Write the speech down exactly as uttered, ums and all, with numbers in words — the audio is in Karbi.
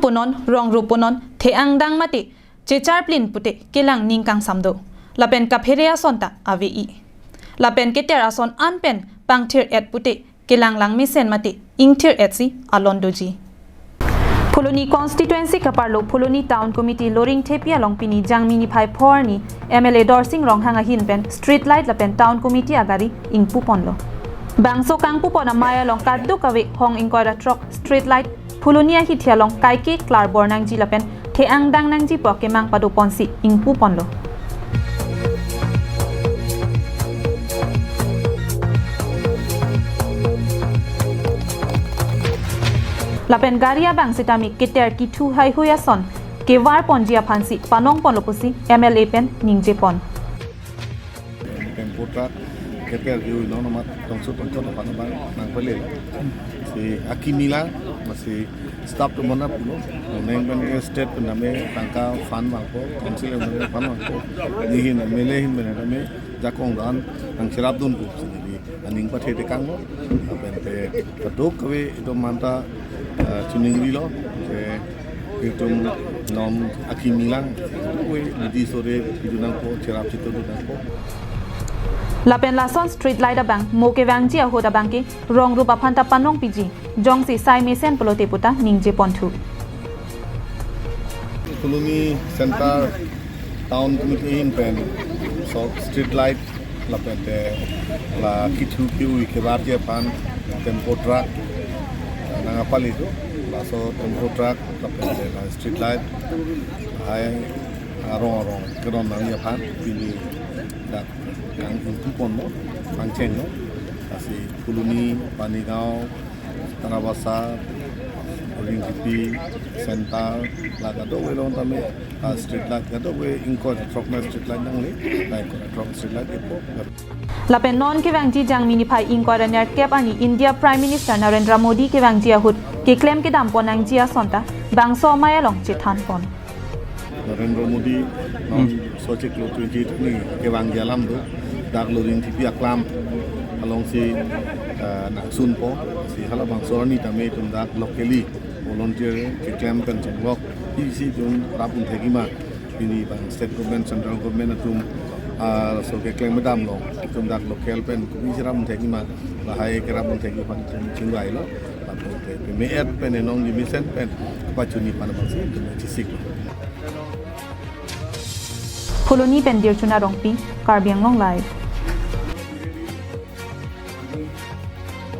punon, rong rup punon, the-ang dang mate chechar plin pute kelang ning kangsam do. Lapen kaphere ason ta ave-i. Lapen keter ason an pen pangthir-et pute kelang lang mesen mate ingthir-et si alon doji. Phuloni constituency kaparlo Phuloni Town Committee Loringthepi along pini Jangmi niphai pho arni M L A Dorsing Ronghang ahin pen street light lapen Town Committee agari ingpu ponlo. Bangso kangpu pon amei along kadokave hong ingkoi ra throk street light Phuloni ahithi along kaike klar bor nangji lapen the-ang dang nangji pu akemang pado ponsi ingpu ponlo. Lapen gari abang sitame keter kithu haihui ason kevar ponji aphansi panong ponlo pusi M L A pen ningje pon. Tempo truck keter ke-ui non amat tongso tongso aphan abang nangpale. Si akimi lang, masi staff atum aphan pulo. Oneng pen ke state pen tame tangka fund vangpo, council pen tame fund vangpo. Nihin M L A ahin pen tame jakong dan nangcherap dunpo. Jadi aning pathe tekanglo. Lapen te kadokave itum manta, eh, chuning rilo. Te itum non akimi lang. Kadokave bidi sore pidu nangpo, cherap chitu nangpo. Lapen lason street light abang mo kevangji ahut abang ke rong rup aphan ta panong piji, jongsi sai mesen pulote puta ningje ponthu. Phuloni Center Town Committee ahin pen so street light lapen te la kithu ke-ui kevarji aphan tempo truck nangpale do. Laso tempo truck lapen te la street light hai arong arong keron nangji aphan pini dak kang ingpu ponlo, pangchenglo. Lasi Phuloni, Panigaon, Tarabasa, Loringthepi, Center, la kadokave along tame, ah, street light kadokave ingkoi throk na street light nangle, la ingkoi throk street light epo. Lapen non kevangji Jangmi niphai ingkoi ra nerkep arni India Prime Minister Narendra Modi kevangji ahut keklem kedam pon nangji ason ta bangso amei along chethan pon. Narendra Modi non so chiklo twenty-eight arni kevangji alam do, dak Loringthepi aklam alongsi, eh, nangsunpo. Si halabangso arni tame itum dak locally volunteer keklem pen chonglok isi itum rap un thekji ma. Pini bang state government, central government atum, ah, so keklem kedam along itum dak local pen kopisi rap un thekji ma, lahai kerap un thekji aphan itum chingvailo. Lapen te peme-et pen enong ji mesen pen kapachini aphan abangsi itum chesik. Phuloni pen Dirchuna Rongpi, Karbi Anglong Live.